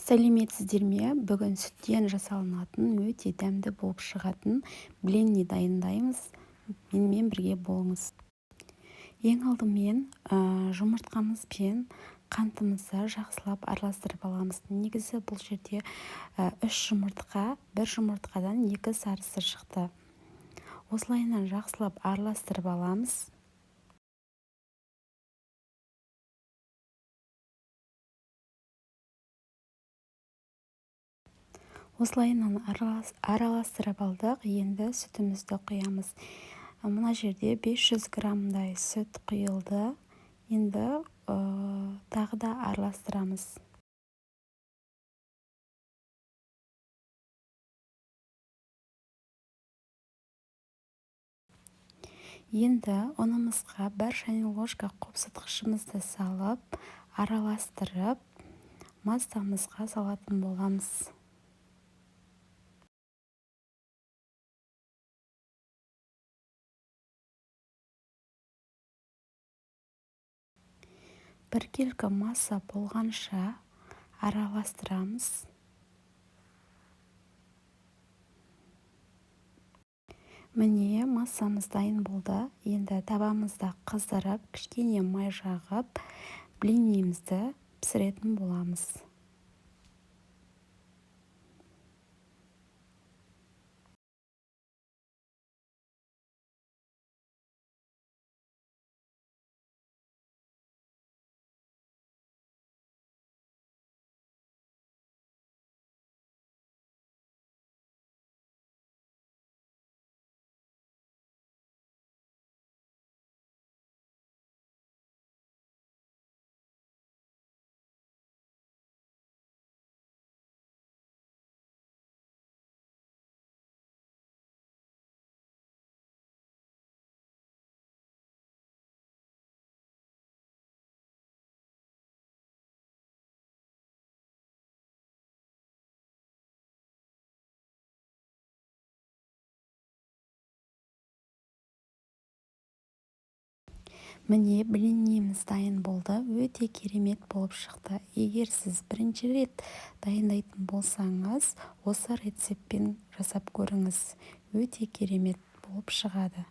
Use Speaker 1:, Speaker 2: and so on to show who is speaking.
Speaker 1: Сәлеметсіздер ме? Бүгін сүттен жасалынатын, өте дәмді болып шығатын блинный дайындаймыз. Менімен бірге болыңыз. Ең алдымен жұмыртқамыз бен қантымызды жақсылап араластырып аламыз. Негізі бұл жерде 3 жұмыртқа, бір жұмыртқадан 2 сарысы шықты. Осылайынан жақсылап араластырып аламыз. Осылайынан араластырып алдық. Енді сүтімізді құямыз. Мына жерде 500 граммдай сүт құйылды. Енді тағы да араластырамыз. Енді ұнымызға 1 чайный ложка қопсытқышымызды салып, араластырып, массамызға салатын боламыз. Біркелкі масса болғанша араластырамыз. Міне, массамыз дайын болды. Енді табамызды қыздырып, кішкене май жағып, блинімізді пісіретін боламыз. Міне, блиніміз дайын болды. Өте керемет болып шықты. Егер сіз бірінші рет дайындайтын болсаңыз, осы рецептпен жасап көріңіз. Өте керемет болып шығады.